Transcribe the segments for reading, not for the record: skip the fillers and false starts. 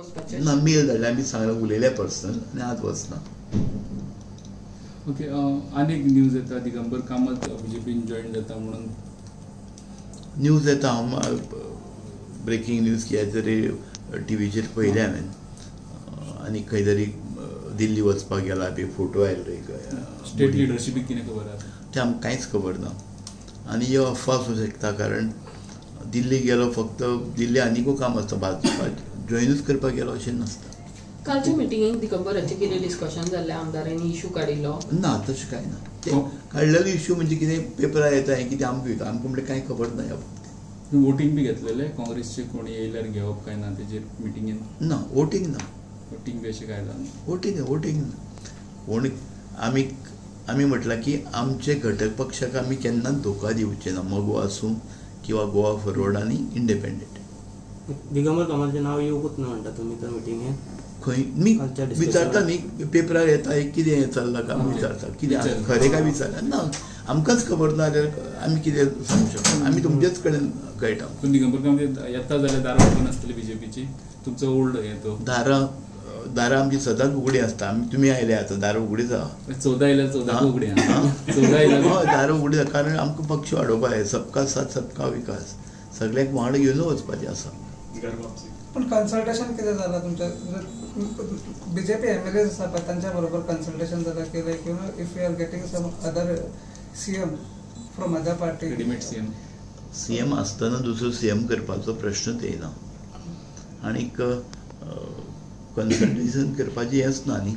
ना, मेल धाडले आमी, सांगला उलयल्या पर्सनल आनी आज वचना. ओके, आनी एक न्यूज येता दिगंबर कामत बीजेपीन जॉईन जाता म्हणून न्यूज येता. हांव ब्रेकींग न्यूज कितें तरी टिवीचेर पळयलें हांवें, आनी खंय तरी दिल्ली वचपाक गेला बी फोटो आयलो. स्टेट लिडरशिपीक कितें खबर आसा? तें आमकां कांयच खबर ना. आनी ह्यो अफवा आसूं शकता, कारण दिल्ली गेलो फक्त दिल्ली आनिकूय काम आसता, भाजपा जॉयनूच करपाक गेलो अशें नासता. कालच्या मिटिंगेक दिगंबराचें कितें डिस्कशन जाल्लें? आमदारांनी इशू काडिल्लो ना, तशें कांय ना. ते काडलेलो इशू म्हणजे कितें पेपरार येता हें कितें आमकां वयता, आमकां म्हणल्यार कांय खबर ना ह्या बाबतींत. वोटींग बी घेतलेलें काँग्रेसचे कोणी येयल्यार घेवप काय ना तेजेर मिटिंगेन? ना, वोटींग ना. वोटींग बी अशें कांय जालें? वोटींग वोटींग ना. कोण आमी आमी म्हटलां की आमचे घटक पक्षाक आमी केन्नाच धोका दिवचे ना, मगो आसूं किंवा गोवा फॉरवर्ड आनी इंडिपेंडंट. दिगंबर कामताचें नांव येवकूच ना म्हणटा तुमी तर मिटिंगेन? खंय न्ही विचारता न्ही, पेपरार येता कितें चल्लां काय विचारता, कितें खरें काय विचारता ना, आमकांच खबर ना जाल्यार आमी कितें सांगूंक शकता? आमी तुमचेच कडेन कळटा. पूण दिगंबर कामत येता जाल्यार दारां ओपन आसतली बीजेपीची, तुमचो ओल्ड हें तो दारां दारां आमची सदांच उगडी आसता. आमी तुमी आयले आतां दारां उगडीच आहा. 14 आयल्यार 14 उगडी आहा, 14 आयल्यार हय दारां उगडी आहा, कारण आमकां पक्ष वाडोवपाक जाय. सबका साथ सबका विकास, सगळ्यांक वांगडा घेवन वचपाचें आसा. पण कन्सल्टेशन कितें जालां तुमच्या बीजेपी एमएलए आसा पळय तांच्या बरोबर कन्सल्टेशन जालां की like you know if you are getting some other CM from other party? Readymade CM CM आसतना दुसरो सीएम करपाचो प्रश्नच येना, आनीक कन्सल्टेशन करपाचें हेंच ना न्ही.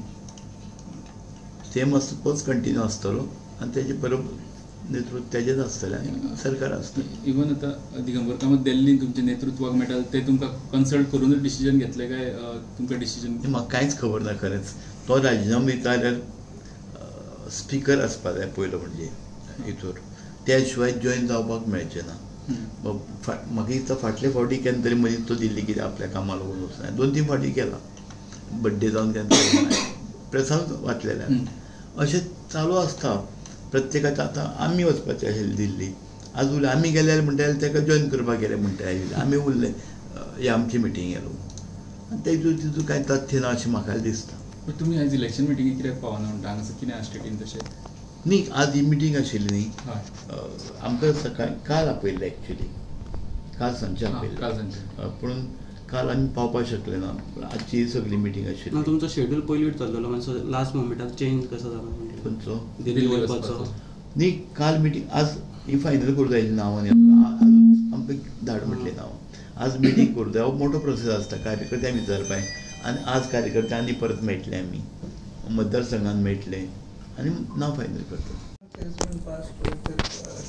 सीएम आसता तोच कंटिन्यू आसतलो आनी तेजे बरोबर नेतृत्व तेजेच आसतलें आनी सरकार आसतलें. इवन आतां दिगंबर कामत दिल्लीन तुमचें नेतृत्वाक मेळटा ते तुमकां कन्सल्ट करूनच डिसिजन घेतले काय तुमकां डिसिजन? म्हाका कांयच खबर ना खरेंच. तो राजिनामो दिता जाल्यार स्पिकर आसपा जाय पयलो म्हणजे हितूर, त्या शिवाय जॉयन जावपाक मेळचें ना. म्हाका दिसता फाटले फावटी केन्ना तरी मदीं तो दिल्ली कितें आपल्या कामाक लागून वचना, 2-3 फावटी केला, बड्डे जावन केन्ना प्रेसान वाचलेलें. अशें चालू आसता प्रत्येकाचें. आतां आमी वचपाचें आशिल्लें दिल्ली, आज उरलें आमी गेल्यार म्हणटा ताका जॉयन करपाक गेले म्हणटा आशिल्लें, आमी उरले हे आमची मिटींग गेलो आनी तेजून तितून कांय तथ्य ना अशें म्हाका दिसता. तुमी आयज इलेक्शन मिटिंगेक कित्याक पावना म्हणटा? हांगासर कितें आसा स्टेटीन तशें? न्ही, आज ही मिटींग आशिल्ली न्ही, आमकां सकाळी काल आपयल्लें, एक्चुली काल सांजचें आपयल्लें, पूण काल आमी पावपाक शकले ना. आजची ही सगळी मिटींग आशिल्ली. तुमचो शेड्यूल पयलींच चल्लेलो, मातसो लास्ट मोमेंटाक चेंज कसो जालो? खंयचो? दिल्ली वचपाचो न्ही, काल मिटींग आज ही फायनल करूं जाय नांवां न्ही, आमकां धाड म्हटलें नांवां. आज मिटींग करूं जाय, हो मोठो प्रोसेस आसता, कार्यकर्त्यांक विचारपाक आनी आज कार्यकर्ते आनी परत मेळटले, आमी मतदारसंघान मेळटले आनी नांव फायनल करता.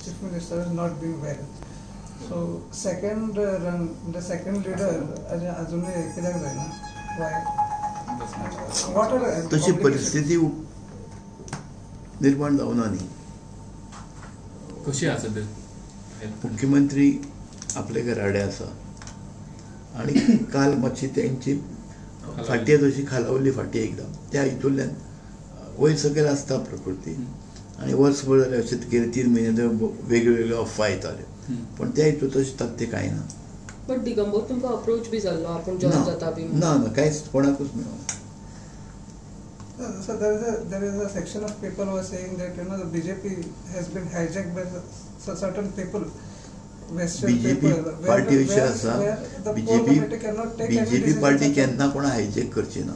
Chief minister is not doing well, so second run the second leader अजूनय कित्याक जायना? वाय? What are तशी परिस्थिती निर्माण जावना न्ही. कशी आसा ते? मुख्यमंत्री आपले घराडे आसा आनी काल मातशी तेंची फाटी तशी खालावली फाटी एकदम, त्या हितूंतल्यान वयर सकयल आसता प्रकृती. आनी वर्सभर जालें अशें केलें, 3 म्हयने वेगळ्यो वेगळ्यो अफवा येताल्यो, पण त्या हितून तशें तथ्य कांय ना. बट दिगंबर तुमकां अप्रोच बी जाल्लो आपूण जॉईन जाता बी? ना ना, कांयच कोणाकूच मेळना. So there is a section of people who are saying that you know the BJP has been hijacked by certain people, Western BJP party विशय आसा, बीजेपी पार्टी केन्ना कोणा हायजॅक करची ना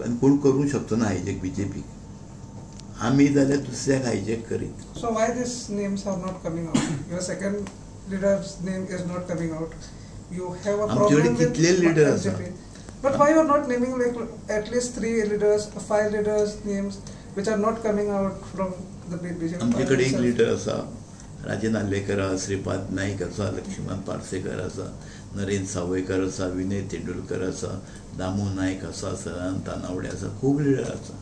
आनी कोण करूंक शकचो ना हायजॅक बीजेपी. आमी जाल्यार दुसऱ्याक हायजॅक करीत. So why these names are not coming out? Your second leader's name is not coming out. You have a problem with कितले लिडर आसा? But why you are not naming like at least 3 leaders, 5 leaders names which are not coming out from the BJP? आमचे कडेन एक leader आसा, राजन नार्वेकर आसा, श्रीपाद नायक आसा, लक्ष्मण पार्सेकर आसा, नरेंद्र सावयकर आसा, विनय तेंडुलकर आसा, दामू नायक आसा, सदानंद तानावडे आसा, खूब लिडर आसा.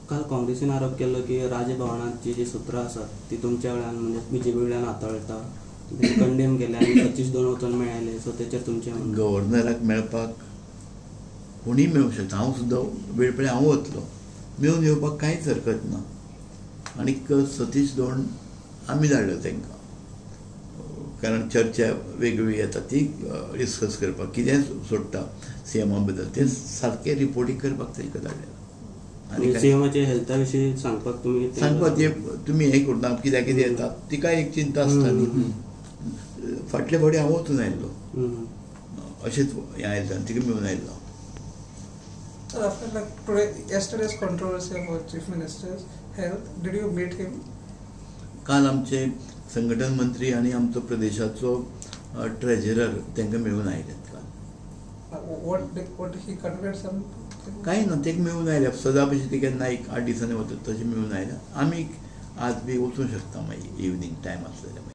काल काँग्रेसीन आरोप केल्लो की राजभवनाची जी सुत्रां आसात ती तुमच्या वेळान म्हणजे बीजेपी वेळान हाताळटा, कंडेम केले आनी 25 दोन वचून मेळ्ळे, सो तेचेर तुमचें? गव्हर्नराक मेळपाक कोणीय मेळूंक शकता, हांव सुद्दां वेळ पळय हांव वतलो, मेळून येवपाक कांयच हरकत ना. आनीक सतीश दोण आमी धाडलो तांकां, कारण चर्चा वेगवेगळी येता ती डिस्कस करपाक कितें सोडटा सीएमा बद्दल तें सारकें रिपोर्टींग करपाक तांकां धाडलें. आनी सीएमाच्या हेल्था विशीं सांगपाक तुमी सांगपाक ते तुमी हें करता कित्याक कितें येता तिका एक चिंता आसता न्ही. फाटले फावटी हांव वचून आयिल्लो अशेंच हें आयलें आनी तिका मेळून आयिल्लो. Sir, after like today, yesterday's controversy about Chief Minister's health, did you meet him? काल आमचे संघटन मंत्री आनी आमचो प्रदेशाचो ट्रेजरर तांकां मेळून आयल्यात काल. What he conveyed some? कांय ना, तेका मेळून आयल्या सदां भशेन ते केन्ना एक 8 दिसांनी वतात तशें मेळून आयल्या. आमी आज बी वचूंक शकता मागीर इवनींग टायम आसलो जाल्यार.